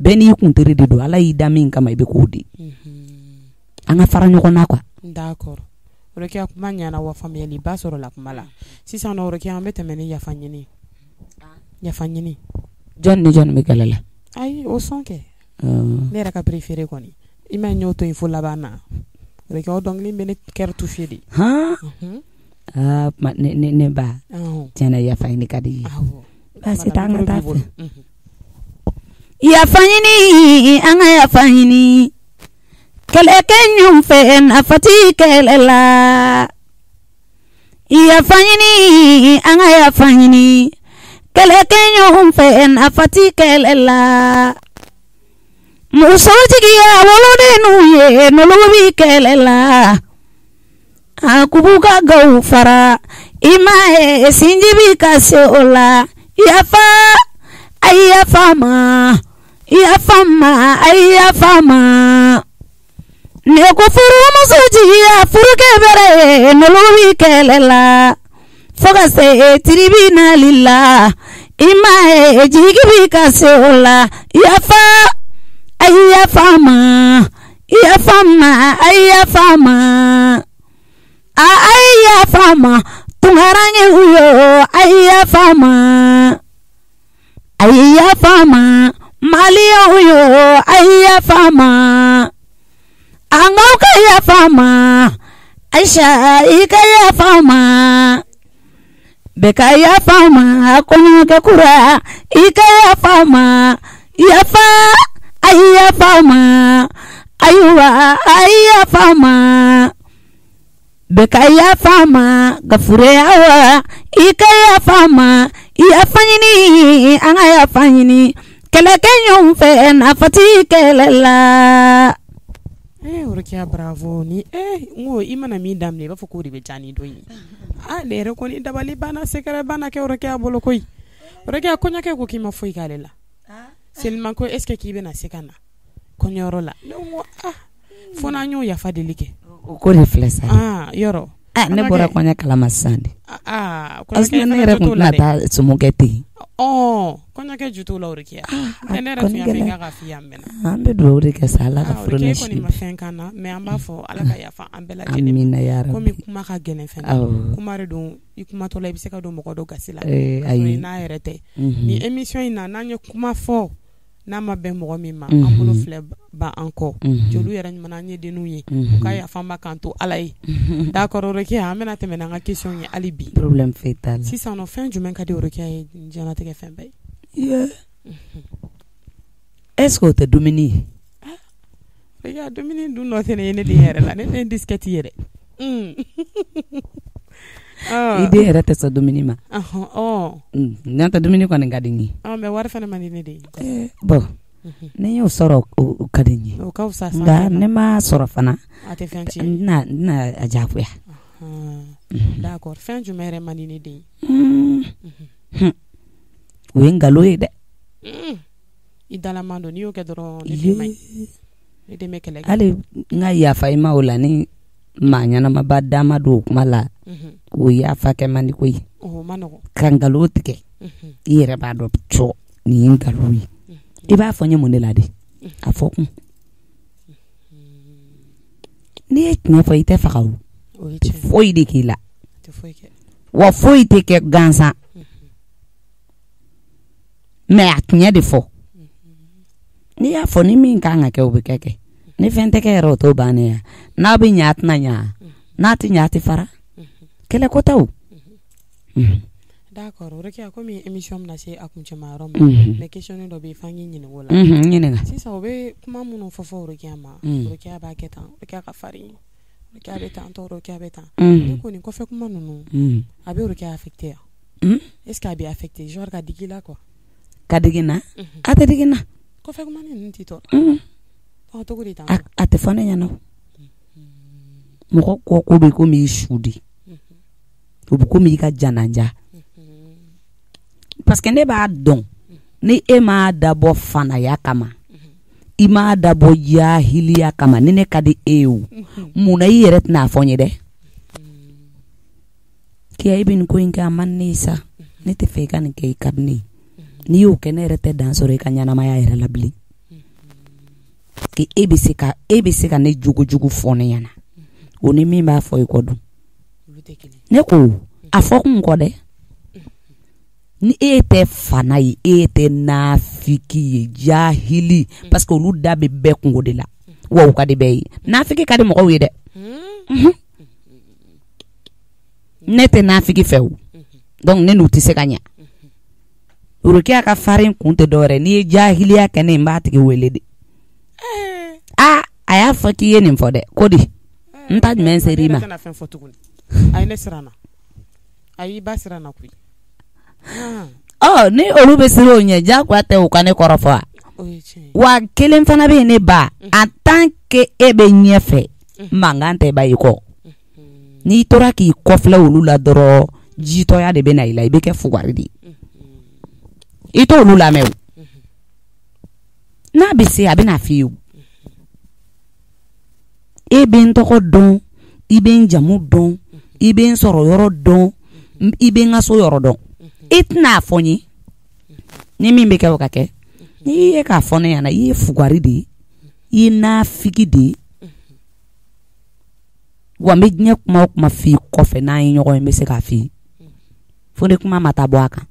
Bɛɛ n'i kuntiri de don. Ala y'i da min kama, i bɛ k'o de. An ka fara ɲɔgɔn na quoi. D'accord Rokia, kuma ɲɛna wa, faamuyaliba sɔrɔ la kuma la. Sisan nɔ Rokia, an bɛ tɛmɛ ni yafa ɲini, yafa ɲini. Jɔn ni jɔn bɛ kɛlɛ la? Ayi, o sɔn kɛ ne yɛrɛ ka préféré kɔni, i ma y'o to yen fo laban na. Rokia, o dɔnkili bɛ ne cœur touché de. Han, aa, ne ba, tiɲɛna, yafa ɲini ka di ye. Baasi tɛ, an ka taa fɛ. Yafa ɲini, an ka yafa ɲini. Kɛlɛkɛ ɲɔgɔn fɛ, nafa ti kɛlɛ la. Yafa ɲini, an ka yafa ɲini. Kɛlɛkɛ ɲɔgɔn fɛ, nafa ti kɛlɛ la. Muso jigiya wolodenw ye, n'olu bi kɛlɛ la, a kubu ka gaw fara i ma ye, sinji bi ka se o la. Yafa, a yafa ma, yafa ma, a yafa ma. Ne ko furumuso jigiya furukɛ bɛrɛ ye, n'olu bi kɛlɛ la fo ka se tribunal la, i ma ye, jigi bi ka se o la. Yafa, a yafa ma, yafa ma, a yafa ma, a yafa ma. Tunkarankew yo, a yafa ma, a yafa ma. Maliyɛnw yo, a yafa ma. An k'aw ka yafa ma. Ayisa, i ka yafa ma, bɛɛ ka yafa ma. Kɔɲɔkɛ kura, i ka yafa ma. Yafa, a yafa ma, ayiwa, a yafa ma. Bɛɛ ka yafa ma. Gafure awa, i ka yafa ma. Yafa ɲini, an ka yafa ɲini. Kɛlɛkɛ ɲɔgɔn fɛ, nafa ti kɛlɛ la. Eh Rokia, bravo. Ni n ko i mana min daminɛ, i b'a fɔ k'o de bɛ diya ni dɔ ye. Ah, ne yɛrɛ kɔni dabali banna, secret banna kɛ Rokia bolo koyi. Rokia, kɔɲɔkɛ ko k'i ma foyi k'ale la seulement ko est ce que k'i bɛna se ka na kɔɲɔyɔrɔ la. Ne ko ah, fo n'an y'o yafa deli kɛ. O ko de filɛ sa. Ah, yɔrɔ. Ah, ne bɔra kɔɲɔ kalama sisan de. Ah. Parce que ne yɛrɛ tun tɛna taa sɔmɔkɛ ten. Ɔ, kɔɲɔkɛ ju t'o la Rokia. Ne yɛrɛ tun y'a fɛ k'a f'i ye a mɛnna. An bɛ dugawu de kɛ sa, Ala ka furu ni si. Kɔni ma fɛn kan na, mais an b'a fɔ Ala ka yafa an bɛɛ lajɛlen ma. Amina ya rabi. Komi kuma ka gɛlɛn fɛnɛ. Kuma de don, i kumatɔ la i bɛ se ka don mɔgɔ dɔ gasi la. Ayi. N'a yɛrɛ tɛ. Ni émission in na, n'an ye kuma fɔ n'a ma bɛn mɔgɔ min ma, an bolo filɛ ba an kɔ. Jeliw yɛrɛ ɲuman, an ye denw ye, u ka yafa an ma k'an to Ala ye. D'accord Rokia, an bɛna tɛmɛ n'an ka question ye hali bi. Problème foyi t'a la. Sisan nɔ, fɛn jumɛn ka di Rokia ye diɲɛlatigɛ fɛn bɛɛ ye? Est ce que o tɛ dumuni ye? Rokia, dumuni dun nɔ tɛ ne ye ne den yɛrɛ la. Ne den disquette yɛrɛ. I den yɛrɛ tɛ sɔn dumuni ma. N'o tɛ, dumuni kɔni ka di n ye. Mais wari fana man di ne den ye. Bon, ni n y'o sɔrɔ, o ka di n ye. O ka fisa. Nka ne m'a sɔrɔ fana, a tɛ fɛn tiɲɛ. N tɛna a diyagoya. D'accord, fɛn jumɛn yɛrɛ man di ne den ye? O ye nkalon ye dɛ. I dalaman don, n'i y'o kɛ dɔrɔn, ne den man ɲi. Ne den bɛ kɛlɛ kɛ. Hali n ka yafa i ma o la, ni maa ɲɛnamaba dama don o kuma la, o yafa kɛ man di koyi. O ma nɔgɔn. Ka nkalon tigɛ, i yɛrɛ b'a dɔn cɔ nin ye nkalon ye. I b'a fɔ n ye mun de la de? A fɔ kun. N'i ye tiɲɛ fɔ, i tɛ faga o. Foyi de k'i la. Wa foyi tɛ kɛ gansan. Mais a tiɲɛ de fɔ. N'i y'a fɔ, ni min kan ka kɛ, o bɛ kɛ. Ni fɛn tɛ kɛ yɛrɛ, o t'o bannen ye. N'a bɛ ɲɛ, a tɛna ɲɛ. N'a tɛ ɲɛ, a tɛ fara. Kɛlɛ ko tɛ o. D'accord Rokia, komi émission bɛna se a kuncɛma yɔrɔ ma, mais question dɔ bɛ yen f'an k'i ɲininka o la. N ɲininka. Sisan, u bɛ kuma minnu fɔ fɔ Rokia ma, Rokia b'a kɛ tan, Rokia ka farin, Rokia bɛ tan tɔ, Rokia bɛ tan. Ne ko nin kɔfɛ kuma ninnu, a bɛ Rokia affecté wa? Est ce que a bɛ affecté, genre ka digi i la quoi? Ka digi n na? A tɛ digi n na. Kɔfɛ kuma ninnu t'i tɔɔrɔ? Ɔ, cogo di tan? A tɛ fɔ ne ɲɛna. Mɔgɔ kɔ ko bɛ komi i su de. O bɛ komi i ka jananja, parce que ne b'a dɔn ni e m'a dabɔ fanaya kama, i m'a dabɔ jahiliya kama, ni ne ka di e ye o, munna i yɛrɛ tɛna a fɔ n ye dɛ? Kiya, i bɛ nin ko in kɛ, a man ne ye sa, ne tɛ fɛ i ka nin kɛ, i ka di ne ye. N'i y'o kɛ, ne yɛrɛ tɛ dan sɔrɔ i ka ɲɛnamaya yɛrɛ la bilen. Ke e bɛ se ka ne jogojugu fɔ ne ɲɛna, o ni min b'a fɔ i kɔ dun? Ne ko a fɔ kun kɔ dɛ. Ni e tɛ fana ye, e tɛ nafiki ye, jahili, parce que olu da bɛ bɛɛ kungo de la, wa u ka di bɛɛ ye. Nafiki ka di mɔgɔw ye dɛ. Ne tɛ nafiki fɛ o, donc ne n'u tɛ se ka ɲa. Rokiya ka farin kun tɛ dɔwɛrɛ, n'i ye jahiliya kɛ ne, n b'a tigi wele de. Aa, a y'a fɔ k'i ye nin fɔ dɛ, ko di n ta jumɛn ser'i ma? Ayi, ne siranna. Ayi, ba siranna koyi. Ɔ, ni olu bɛ siran o ɲɛ, diyagoya tɛ u ka ne kɔrɔfɔ wa? Wa kelen fana bɛ yen, ne ba, en tant que e bɛ ɲɛfɛ, mankan tɛ ba i kɔ. N'i tora k'i kɔfilɛ olu la dɔrɔn, jitɔya de bɛ na i la, i bɛ kɛ fugari de ye. I t'olu lamɛn o, n'a bɛ se, a bɛ n'a f'i ye o. E bɛ n tɔgɔ dɔn, i bɛ n jamu dɔn, i bɛ n sɔrɔ yɔrɔ dɔn, i bɛ n ka so yɔrɔ dɔn, i tɛna a fɔ n ye. Ni min bɛ kɛ, o ka kɛ. N'i ye k'a fɔ ne ɲɛna, i ye fugari de ye, i ye nafigi de ye. Wa n bɛ diɲɛ kuma o kuma f'i kɔfɛ, n'an ye ɲɔgɔn ye, n bɛ se k'a f'i ye, fo ni kuma ma taa bɔ a kan.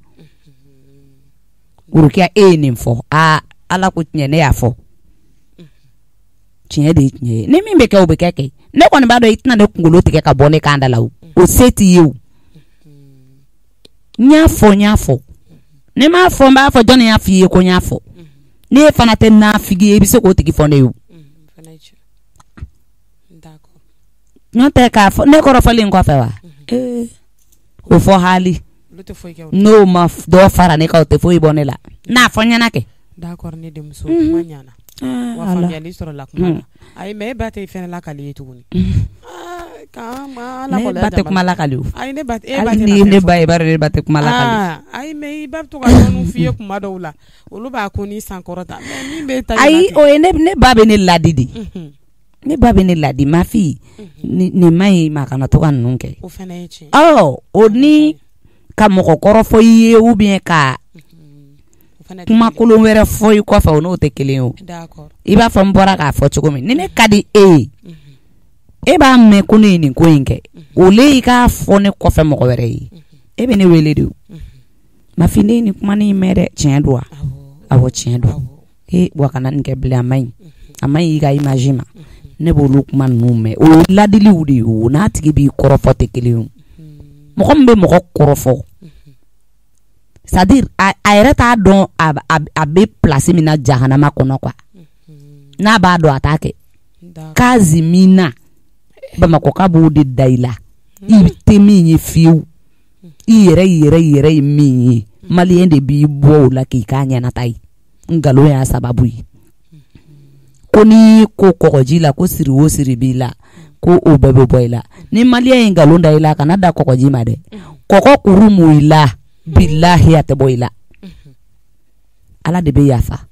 Worokiya, e ye nin fɔ, aa, Ala ko tiɲɛ, ne y'a fɔ, tiɲɛ de ye tiɲɛ ye. Ni min bɛ kɛ, o bɛ kɛ. Kɛ ne kɔni b'a dɔn, i tɛna ne kunkolo tigɛ ka bɔ ne kan da la, o o se t'i ye. O n y'a fɔ, n y'a fɔ, ni n m'a fɔ, n b'a fɔ jɔnni y'a f'i ye ko n y'a fɔ? Ne fana tɛ nafigi ye, i bɛ se k'o tigi fɔ ne ye o. N'o tɛ, k'a fɔ ne kɔrɔfɔlen kɔfɛ wa, ee, o fɔ hali n'o ma dɔ fara ne kan, o tɛ foyi bɔ ne la n'a fɔ ɲɛna kɛ. D'accord, ne denmuso, kuma ɲana wa, faamuyali sɔrɔla kuma la. Ayi, mais e ba tɛ fɛn lakali ye tuguni. Ne ba tɛ kuma lakali o. Ayi, ne ba, e ba. Hali ni ye ne ba ye, i b'a dɔn ne ba tɛ kuma lakali. Ayi, mais i ba bɛ to ka dɔɔninw f'i ye kuma dɔw la, olu b'a ko ni sankɔrɔta, mais min bɛ ta. Ayi, o ye ne ba bɛ ne ladi de. Ne ba bɛ ne ladi, ma fille, nin ma ɲi ma, kana to ka ninnu kɛ. O fana ye tiɲɛ. Ɔ, o ni ka mɔgɔ kɔrɔfɔ i ye ou bien ka kuma kolon wɛrɛ fɔ i kɔfɛ, o n'o tɛ kelen ye o. I b'a fɔ n bɔra k'a fɔ cogo min, ni ne ka di e ye, e b'a mɛn ko ne ye nin ko in kɛ, o le i k'a fɔ ne kɔfɛ mɔgɔ wɛrɛ ye, e bɛ ne wele de. O ma fille, ne ye nin kuma in mɛn dɛ, tiɲɛ don wa? Awɔ, tiɲɛ don. E wa, kana nin kɛ bilen, a man ɲi, a man ɲi i ka image ma. Ne b'olu kuma ninnu mɛn, o ye ladiliw de ye. O n'a tigi b'i kɔrɔfɔ tɛ kelen ye o. Mɔgɔ min bɛ mɔgɔ kɔrɔfɔ, c'est à dire a yɛrɛ t'a dɔn a bɛ place min na jahanama kɔnɔ quoi. N'a b'a dɔn, a t'a kɛ. Kazi min na Bamakɔ b'o de da i la, i tɛ min ye fiyewu, i yɛrɛ yɛrɛ yɛrɛ ye min ye, malien de b'i bɔ o la k'i k'a ɲɛnata ye. Nkalon y'a sababu ye ko n'i ko kɔgɔji la ko siri o siri b'i la, ko o bɛɛ bɛ bɔ i la. Ni malien ye nkalon da i la, kana da kɔgɔji ma dɛ, kɔgɔ kuru mu i la, bilahi, a tɛ bɔ i la. Ala de bɛ yafa.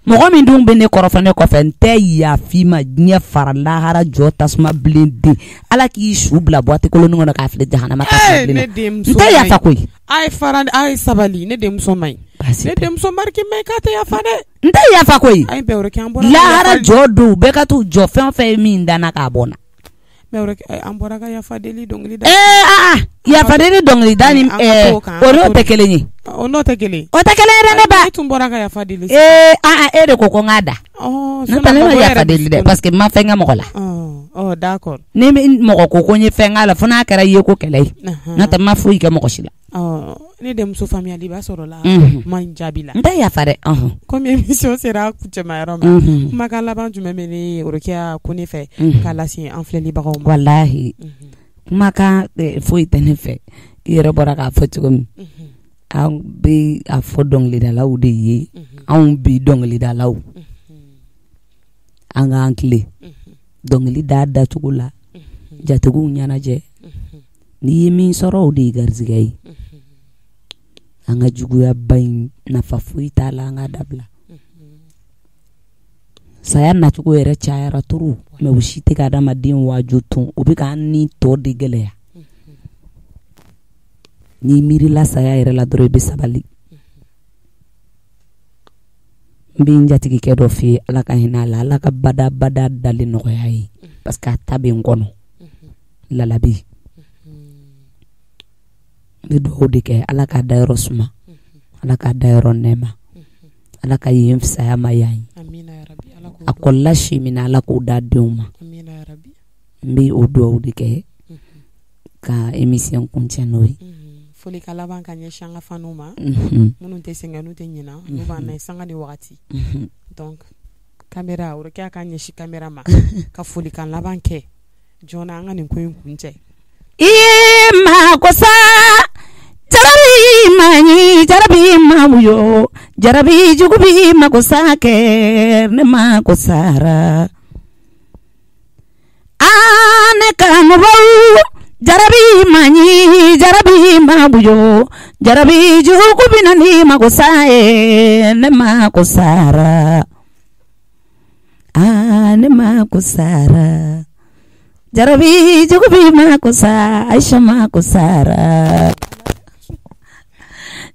Mɔgɔ min dun bɛ ne kɔrɔfɔ ne kɔfɛ, n tɛ yafi ma diɲɛ fara lahara jɔ tasuma bilen den. Ala k'i su bila boîte kolonin kɔnɔ k'a fili jahanama tasuma bilen na, n tɛ yafa koyi. A ye fara, a ye sabali, ne denmuso ma ɲi. Ne denmuso mariki ma ɲi k'a tɛ yafa dɛ. N tɛ yafa koyi. Ayi, bɛɛ kɛ an bɔra. Lahara jɔ don, bɛɛ ka t'u jɔ, fɛn o fɛn ye min danna k'a bɔ n na. Mais an bɔra ka yafa deli dɔnkili da. Ee, aa, yafa deli dɔnkili da ni o n'o tɛ kelen ye. O n'o tɛ kelen. O tɛ kelen ye dɛ, ne ba. Ne tun bɔra ka yafa deli. Ee, aa, e de ko ko n k'a da. N'o tɛ, ne ma yafa deli dɛ, parce que n ma fɛn kɛ mɔgɔ la. Ɔ, d'accord. Ni mɔgɔ ko ko n ye fɛn k'a la, fo n'a kɛra ye ko kɛlɛ ye. N'o tɛ, n ma foyi kɛ mɔgɔ si la. Ne denmuso, faamuyali b'a sɔrɔ la kuma in jaabi la. N tɛ yafa dɛ. Komi émission sera kuncɛma yɔrɔ ma, kumakan laban jumɛn bɛ ne Rokiya Kone fɛ k'a lase an filɛlibagaw ma? Walahi, kumakan foyi tɛ ne fɛ. I yɛrɛ bɔra k'a fɔ cogo min, an bɛ a fɔ dɔnkilidalaw de ye, anw bi dɔnkilidalaw, an k'an tilen dɔnkili da dacogo la, jatigiw ɲɛnajɛ. N'i ye min sɔrɔ, o de ye garisɛgɛ ye. An ka juguyaba in, nafa foyi t'a la, an ka dabila. Saya nacogo yɛrɛ cayara trop, mais o si tɛ ka adamaden waaju tun. O bɛ k'an ni tɔ de gɛlɛya. N'i miirila saya yɛrɛ la dɔrɔn, i bɛ sabali. N bɛ n jatigikɛ dɔ f'i ye, Ala ka hinɛ a la, Ala ka bada bada dali nɔgɔya ye, parce que a ta bɛ n kɔnɔ lalabi. N bɛ dugawu de kɛ, Ala k'a dayɔrɔ suma, Ala k'a dayɔrɔ nɛɛma, Ala ka yen fisaya ma yan ye. A kɔlila si min na, Ala k'o da denw ma. N bɛ o dugawu de kɛ ka émission kuncɛ n'o ye. Foli ka laban ka ɲɛsin an ka faniw ma, minnu tɛ sɛgɛn, n'u tɛ ɲina, n'u b'an na sanga ni wagati. Donc caméra, Rokia ka ɲɛsin caméra ma ka folikan laban kɛ joona, an ka nin ko in kuncɛ. I ma ko sa, jarabi ma ɲi, jarabi ma muyo, jarabi jugu bi ma ko sa kɛ, ne ma ko sara. Aa, ne kanubaw, jarabi ma ɲi, jarabi ma muyo, jarabi jugu bi na ni mako sa ye, ne ma ko sara. Aa, ne ma ko sara, jarabi jugu bi ma ko sa, Aisha ma ko sara,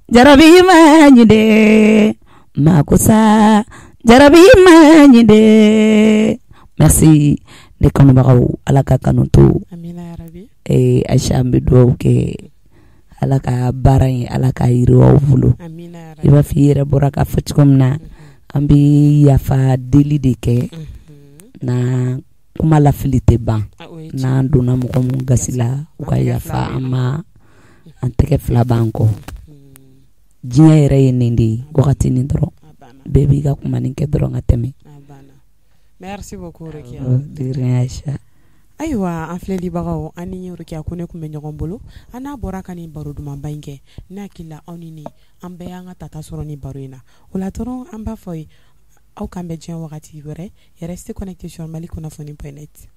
jarabi ma ɲi de, ma ko sa, jarabi ma ɲi de. Merci ne kanubagaw, Ala ka kanu to. Amina yarabi. Eh, Aisha, an bɛ dugawu kɛ, Ala ka baara in, Ala ka yiriwa aw bolo. Amina. I b'a fɔ i yɛrɛ bɔra k'a fɔ cogo min na, an bɛ yafa deli de kɛ na, kuma lafili tɛ ban. N'an donna mɔgɔ mun gasi la, u ka yafa an ma, an tɛgɛ fila b'an kɔ. Diɲɛ yɛrɛ ye nin de ye, wagati nin dɔrɔn, bɛɛ b'i ka kumanin kɛ dɔrɔn ka tɛmɛ. Merci beaucoup, Rokia. De rien, Aïcha. Ayiwa, an filɛlibagaw, an ni Rokia Kone tun bɛ ɲɔgɔn bolo, an n'a bɔra ka nin baro dumanba in kɛ. Ne hakili la, aw ni ne, an bɛɛ y'an ka tata sɔrɔ nin baro in na. O la dɔrɔn, an b'a fɔ ye, aw k'an bɛn diɲɛ wagati wɛrɛ. Restez connectés sur Mali Kunnafoni.net.